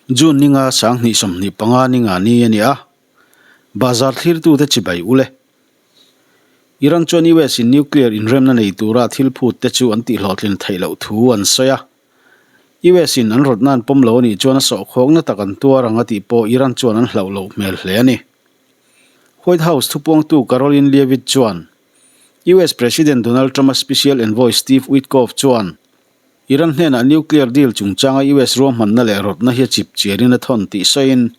June ninga 2025 ninga ni a ni a, Bazar thlirtute chibai ule. Iran chuan US in nuclear inremna nei tura thil phut te chu an tihhlawhtlin theih loh thu an sawi a. US in an rawtna an pawm lo a nih chuan a sawhkhawkna tak an tuar ang a tih pawh Iran chuan an hlauh loh hmel hle a ni. White House thupuangtu Karoline Leavitt chuan US President Donald Trump-a special envoy Steve Witkoff chuan Iran hnenah nuclear deal chungchanga US ruahmanna leh rawtna hi a chip chiarin a thawn tih sawiin,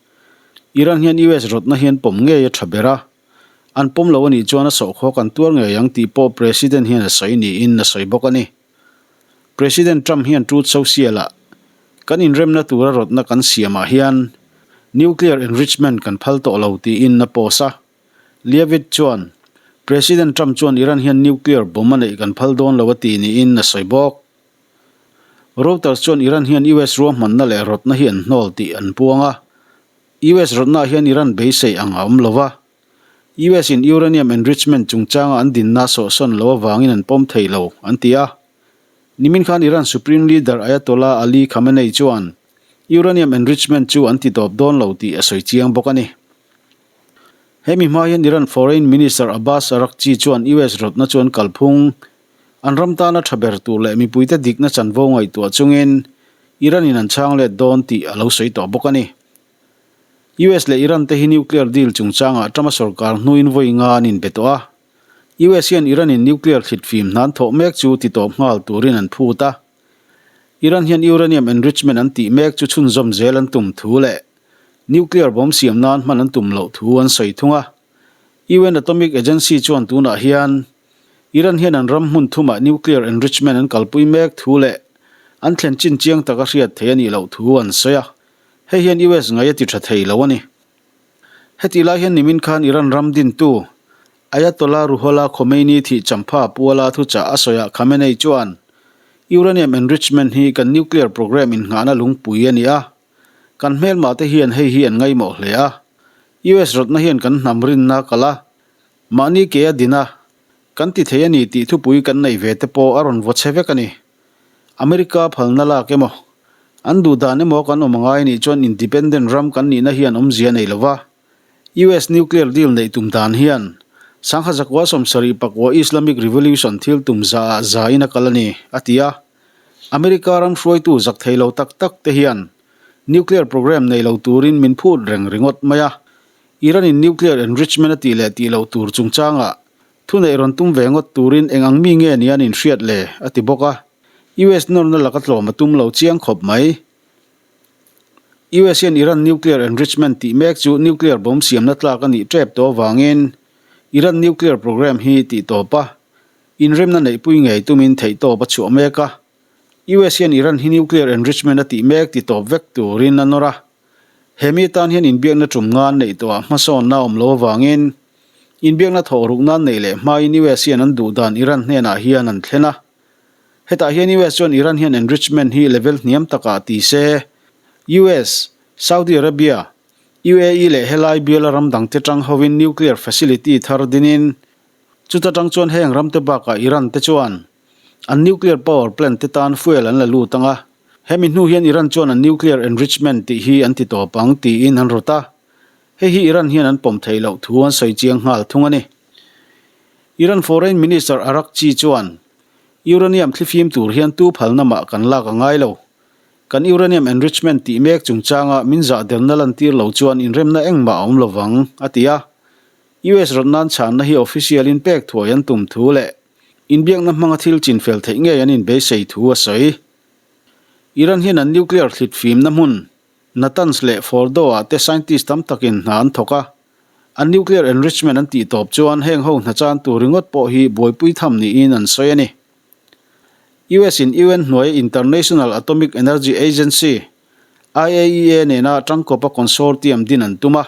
Iran hian US rawtna hi an pawm ngei a tha ber a, an pawm lo a nih chuan a sawhkhawk an tuar ngei ang tih pawh President hian a sawi niin a sawi bawk a ni. President Trump hian Truth Social-ah, Kan inremna tura rawtna kan siamah hian nuclear enrichment kan phal tawh lo tiin a post a. Leavitt chuan, President Trump chuan Iran hian nuclear bomb a neih kan phal dawn lo a ti niin a sawi bawk. Reuters chuan Iran hian US ruahmanna leh rawtna hi an hnawl tih an puang a. US rawtnaah hian Iran beisei ang a awm lo va. US in uranium enrichment chungchanga an dinna sawhsawn lo avangin an pawm thei lo, an ti a. Nimin khan Iran Supreme Leader Ayatollah Ali Khamenei chuan uranium enrichment chu an ti tawp dawn lo tih a sawi chiang bawk a ni. Hemi hma hian Iran Foreign Minister Abbas Araghchi chuan US rawtna chu an kalphung, an ram tana tha ber tur leh mipuite dikna chanvo ngaihtuah chungin Iran in an chhang let dawn tih a lo sawi tawh bawk a ni. US leh Iran te hi nuclear deal chungchangah Trump-a sorkar hnuin vawi nga an inbe tawh a. US hian Iran in nuclear thlitfim hnan thawh mek chu titawp nghal turin an phut a. Iran hian uranium enrichment an tih mek chu chhunzawm zel an tum thu leh Nuclear bomb siam nan hman an tum loh thu an sawi thung a. UN Atomic Agency chuan tunah hian Iran hian an ram hmun thumah nuclear enrichment an kalpui mek thu leh an thlen chin chiang taka hriat theih a nih loh thu an sawi a. Hei hian US ngaih a ti tha thei lo a ni. Hetih lai hian nimin khan Iran ram dintu Ayatollah Ruhollah Khomeini thih champha puala thuchah a sawiah Khamenei chuan Uranium enrichment hi kan nuclear program innghahna lungpui a ni a. Kan hmelmah te hian hei hi an ngaihmawh hle a, US rawtna hian kan hnam rinna kal a, mahni ke a din a, kan ti thei a ni tih thupui kan neih ve te pawh a rawn vaw che vek a ni. America phalna lak emaw, an duh dan emaw kan awm angai nih chuan independent ram kan nihna hian awmzia nei lo va, US nuclear deal neih tum dan hian Sangha zakua 74 Islamic Revolution thil tum za ah za in a kal a ni, a ti a. America ram hruaitu zak thei lo tak tak te hian nuclear program nei lo turin min phut reng ringawt mai a. Iran in nuclear enrichment a tih leh tih loh tur chungchangah thuneih rawn tum ve ngawt turin eng ang mi nge ni an inhriat le a ti bawk a. US nawrna laka tlawm a tum lo chiang khawp mai. US hian Iran nuclear enrichment tih mek chu nuclear bomb siamna tlak a nih tep tawh avangin Iran nuclear program hi tih tawp a. Inremna neihpui ngei tumin theihtawp a chhuah mek a. US hian Iran hi nuclear enrichment a tih mek ti tawp vek turin a nawr a. He mi tan hian inbiakna tum nga an neih tawhah hmasawnna a awm lo avangin inbiakna thawh ruk nan neih leh hmain US hian an duh dan Iran hnenah hian an thlen a. Hetah hian US chuan Iran hian enrichment hi level hniam takah ti se, US, Saudi Arabia, UAE leh helai biala ram dangte tang hovin nuclear facility thar dinin Chuta tang chuan heng ramte bakah Iran te chuan an nuclear power plant te tan fuel an la lut ang a, hemi hnu hian Iran chuan an nuclear enrichment tih hi an ti tawp ang tiin an rawt a, hei hi Iran hian an pawm theih loh thu an sawi chiang nghal thung a ni. Iran Foreign Minister Araghchi chuan, Uranium thlifim tur hian tu phalna mah kan lak a ngai lo. Kan uranium enrichment tih mek chungchanga min zahdelna lantir lo chuan inremna engmah a awm lovang, a ti a. US rawt nan chhanna hi official in pek thuai an tum thu leh inbiakna hmanga thil chinfel theih ngei an inbeisei thu a sawi. Iran hian an nuclear thlit fimna hmun Natanz leh Fordow ah te scientist tam takin hna an thawk a, an nuclear enrichment an tih tawp chuan heng ho hna chan tur ringawt pawh hi buaipui tham niin an sawi a ni. US in UN hnuaia International Atomic Energy Agency, IAEA, nena tangkawpa consortium din an tum a.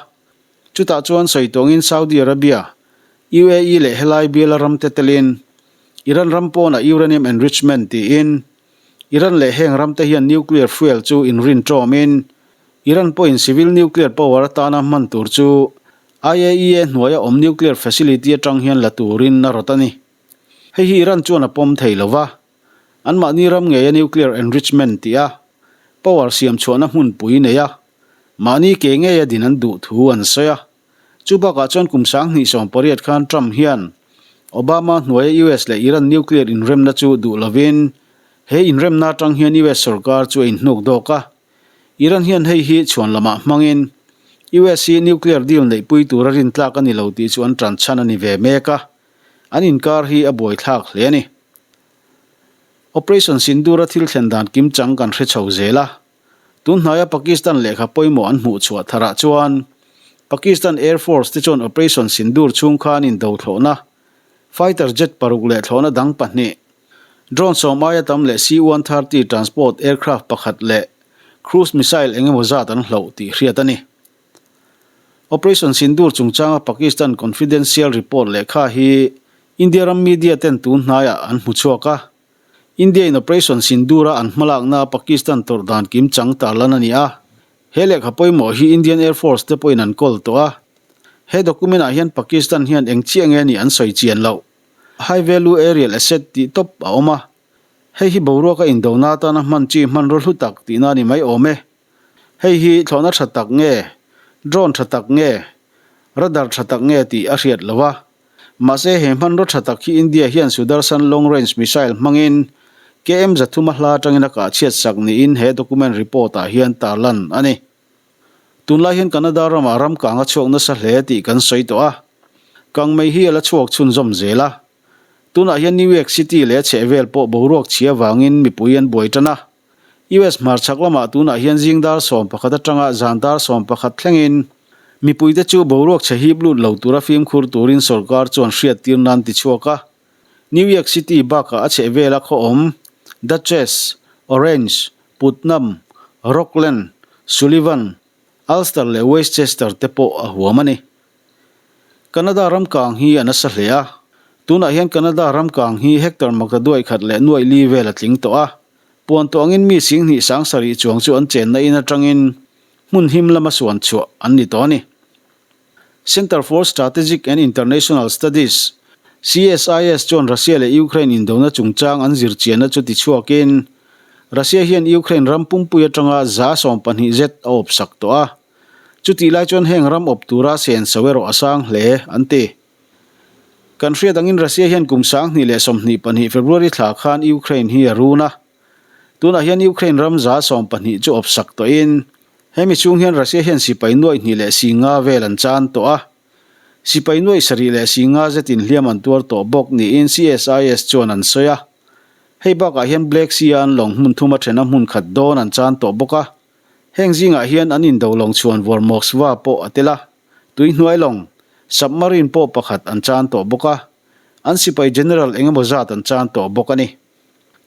Chutah chuan sawi tawngin Saudi Arabia, UAE leh helai biala ramte telin Iran ram pawnah uranium enrichment tiin Iran leh heng ramte hian nuclear fuel chu inrin tawmin Iran pawhin civil nuclear power atana hman tur chu IAEA hnuaia awm nuclear facility atang hian la turin a rawt a ni. Hei hi Iran chuan a pawm thei lo va, anmahni ram ngeia nuclear enrichment tih a power siam chhuahna hmunpui nei a. Mahni ke ngeia din an duh thu an sawi a. Chu bakah chuan kum 2018 khan Trump hian Obama hnuaia US leh Iran nuclear inremna chu duh lovin he inremna atang hian US sorkar chu a inhnuk dawk a. Iran hian hei hi chhuan lamah hmangin US hi nuclear deal neihpui tura rintlak a ni lo tih chu an tan chhan a ni ve mek a, an inkar hi a buaithlak hle a ni. Operation Sindoor-a thil thlen dan kimchang kan hre chho zel a. Tun hnaia Pakistan lehkha pawimawh an hmuh chhuah tharah chuan Pakistan Air Force te chuan Operation Sindoor chhung khan indo thlawhna, fighter jet paruk leh thlawhna dang pahnih, drone sawm aia tam leh C-130 transport aircraft pakhat leh cruise missile eng emaw zat an hloh tih hriat a ni. Operation Sindoor chungchanga Pakistan confidential report lehkha hi India ram media ten tun hnaiah an hmu chhuak a. India in Operation Sindoor-a an hmalakna Pakistan tawrh dan kim chang tarlan a ni a. He lehkha pawimawh hi Indian Air Force te pawhin an kawl tawh a. He document-ah hian Pakistan hian eng chiah nge nih an sawi chian loh. High Value Aerial Asset tih tawp a awm a. Hei hi boruaka indona atana hman chi hmanraw hlu tak tihna a ni mai awm e. Hei hi thlawhna tha tak nge, drone tha tak nge, radar tha tak nge tih a hriat lo a. Mahse he hmanraw tha tak hi India hian Sudarshan Long Range Missile hmangin KM 300 a hla atangin a kah chhiat sak niin he document report ah hian tarlan a ni. Tunlai hian Canada ramah ram kang a chhuak nasa hle tih kan sawi tawh a. Kangmei hi a la chhuak chhunzawm zel a. Tunah hian New York City leh a chhehvel pawh boruak chhia vangin mipui an buai tan a. US hmarchhak lamah tunah hian zing dar 11 atanga zan dar 11 thlengin mipuite chu boruak chhe hip lut lo tura fimkhur turin sorkar chuan hriattir nan ti chhuak a. New York City bakah a chhehvela khaw awm Dutchess, Orange, Putnam, Rockland, Sullivan, Ulster leh Westchester te pawh a huam a ni. Canada ram kang hi a nasa hle a, tunah hian Canada ram kang hi hectare makta duai khat leh nuaih li vel a tling tawh a. Puan tawh angin mi 2000 7,000 chuang chu an chenna in atangin hmun him lama suan chhuah an ni tawh a ni. Center for Strategic and International Studies, CSIS, chuan Russia leh Ukraine indona chungchang an zir chianna chu tichhuakin Russia hian Ukraine ram pumpui atanga 12% zet a awpsak tawh a. Chutih lai chuan heng ram awp tura senso erawh a sang hle, an ti. Kan hriat angin Russia hian kum 2022 February thla khan Ukraine hi a run a. Tunah hian Ukraine ram 12% chu awpsak tawhin, hemi chhung hian Russia hian sipai nuaih hnih leh 50 vel an chan tawh a. Sipai nuaih sarih leh 50 zetin hliam an tuar tawh bawk niin CSIS chuan an sawi a. Hei bakah hian Black Sea-a an lawng hmun thuma thena hmun khat dawn an chan tawh bawk a. Heng zingah hian an indo lawng chhuan vawr Moskva pawh a tel a, tui hnuai lawng, submarine, pawh pakhat an chan tawh bawk a, an sipai general eng emaw zat an chan tawh bawk a ni.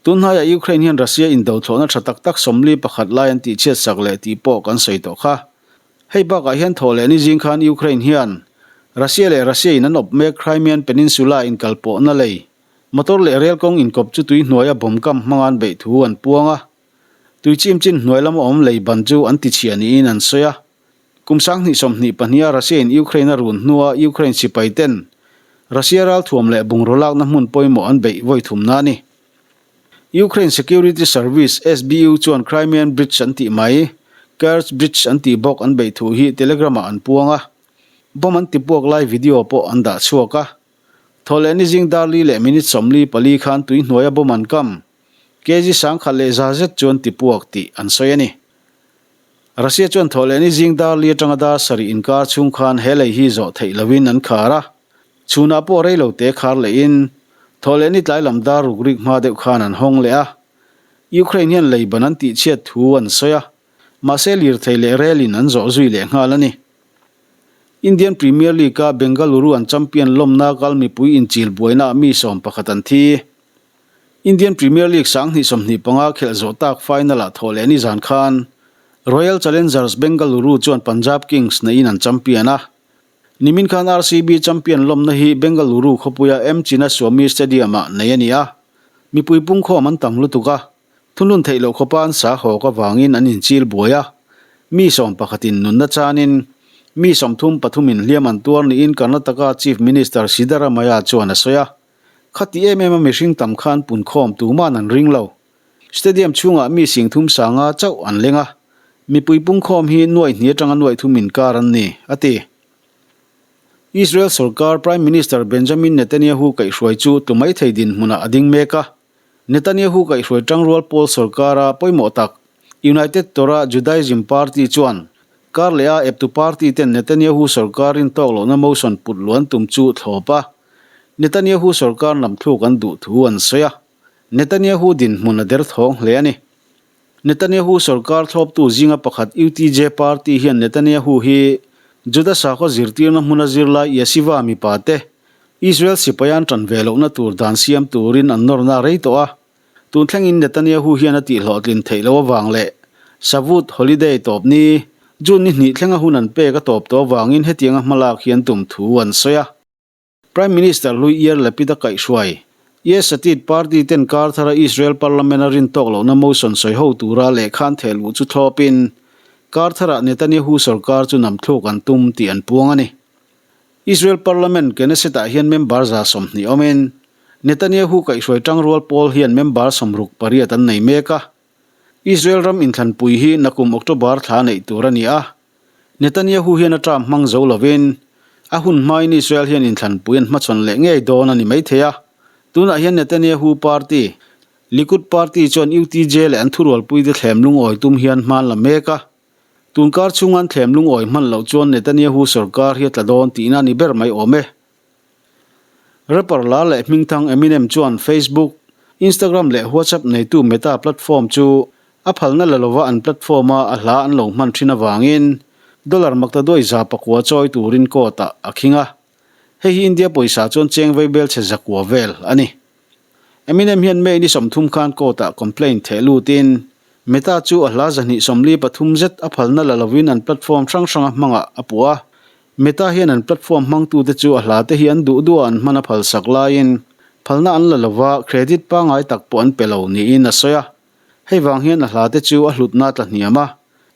Tun hnaiah Ukraine hian Russia indo thlawhna tha tak tak 41 lai an tihchhiat sak leh tih pawh kan sawi tawh kha. Hei bakah hian thawh leh ni zing khan Ukraine hian Russia leh Russia in an awp mek Crimean Peninsula inkalpawhna lei motor leh rel kawng inkawp chu tui hnuaia bomb kam hmanga an beih thu an puang a. Tui chim chin hnuai lama awm lei ban chu an tichhia niin an sawi a. Kum 2022 a Russia in Ukraine a run hnua Ukraine sipai ten Russia ralthuam leh bungraw lakna hmun pawimawh an beih vawi thumna a ni. Ukraine Security Service, SBU, chuan Crimean Bridge an tih mai, Kerch Bridge an tih bawk an beih thu hi Telegram-ah an puang a. Bomb an tipuak lai video pawh an dah chhuak a. Thawhlehni zing dar li leh minute 44 khan tui hnuaia bomb an kam. Kg 1100 zet chuan tipuak tih an sawi a ni. Russia chuan thawhlehni zing dar li atanga dar sarih inkar chhung khan he lei hi zawh theih loin an khar a, chhunah pawh rei lo te khar lehin thawhlehni tlai lam dar ruk rik hma deuh khan an hawng leh a. Ukraine hian lei ban an tihchhiat thu an sawi a, mahse lirthei leh relin an zawh zui leh nghal a ni. Indian Premier League-a Bengaluru an champion lawmna kal mipui inchil buainaah mi 11 an thi. Indian Premier League 2025 khelh zawh tak final-ah thawh leh nizan khan Royal Challengers Bengaluru chuan Punjab Kings neihin an champion a. Nimin khan RCB champion lawmna hi Bengaluru khawpuia M Chinnaswamy Stadium-ah nei a ni a. Mipui pungkhawm an tam lutuk a, thunun theih loh khawpa an sa hawk avangin an inchil buai a. Mi 11 in nunna chanin mi 33 in hliam an tuar niin Karnataka Chief Minister Siddaramaiah chuan a sawi a. Khati em em a mihring tam khan punkhawm tuman an ring lo. Stadium chhungah mi 35,000 chauh an leng a. Mipui pungkhawm hi nuaih hnih atanga nuaih thum inkar an ni, a ti. Israel sorkar Prime Minister Benjamin Netanyahu kaihhruai chu tlu mai thei dinhmunah a ding mek a. Netanyahu kaihhruai tangrual pawl sorkara pawimawh tak United Torah Judaism Party chuan kar leh a eptu party ten Netanyahu sorkar rintawk lohna motion put luan tum chu thlawp a, Netanyahu sorkar lam thluk an duh thu an sawi a. Netanyahu dinhmun a derthawng hle a ni. Netanyahu sorkar thlawptu zinga pakhat UTJ party hian Netanyahu hi Juda sakhaw zirtirna hmuna zirlai Yeshiva mipa te Israel sipai an tan ve lohna tur dan siam turin an nawrna rei tawh a. Tun thlengin Netanyahu hian a tihhlawhtlin theih loh avang leh Shavuot holiday tawp ni June ni hnih thlenga hun an pek a tawp tawh avangin hetianga hmalak hi an tum thu an sawi a. Prime Minister hlui Yair Lapid a kaihhruai. Yesh Atid party ten kar thara Israel parliament a rin tawk lohna motion sawi ho tura lehkha an theh luh chu thlawpin kar tharah Netanyahu sorkar chu namthluk an tum tih an puang a ni. Israel parliament Knesset ah hian member 120 awmin Netanyahu kaihhruai tangrual pawl hian member 68 an nei mek a. Israel ram inthlanpui hi nakum October thla neih tur a ni a. Netanyahu hian a term hmang zo lovin a hun hmain Israel hian inthlanpui an hmachhawn leh ngei dawn a ni maithei a. Tunah hian Netanyahu party, Likud party chuan UTJ leh an thurualpuite thlem lungawi tum hian hma an la mek a. Tunkar chhunga an thlem lungawi hman loh chuan Netanyahu sorkar hi a tla dawn tihna a ni ber mai awm e. Rapper lar leh hmingthang Eminem chuan Facebook, Instagram leh WhatsApp neitu Meta platform chu a phalna la lova an platform-a a hla an lo hman thin avangin dollar maktaduai 900 chawi turin court-ah a khing a. Hei hi India pawisa chuan cheng vaibel chhe 900 vel a ni. Eminem hian May ni 30 khan court-ah complaint theh lutin Meta chu a hla 243 zet a phalna la lovin an platform hrang hranga hmangah a puh a. Meta hian an platform hmangtute chu a hlate hi an duh duh a an hman a phalsak laiin phalna an la lova credit pangngai tak pawh an pe lo niin a sawi a. Hei vang hian a hlate chu a hlutna a tla hniam a,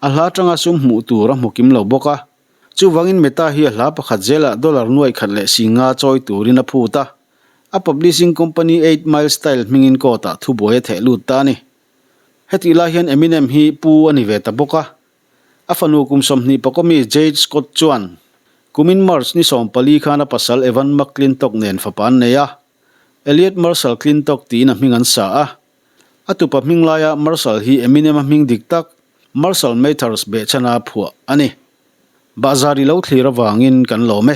a hla atanga sum hmuh tur a hmu kim lo bawk a. Chuvangin Meta hi a hla pakhat zelah dollar nuaih khat leh 50 chawi turin a phut a. A publishing company 8 Mile Style hmingin court-ah thubuai a theh lut ta a ni. Hetih lai hian Eminem hi pu a ni ve ta bawk a. A fanu kum 20 pakawmi Jade Scott chuan kumin March ni 14 khan a pasal Evan McClintock nen fapa an nei a, Elliot Marshall Clintock tiin a hming an sa a. A tupa hming laia Marshall hi Eminem-a hming dik tak Marshall Mathers behchhana phuah a ni. Bahzar i lo thlir avangin kan lawm e.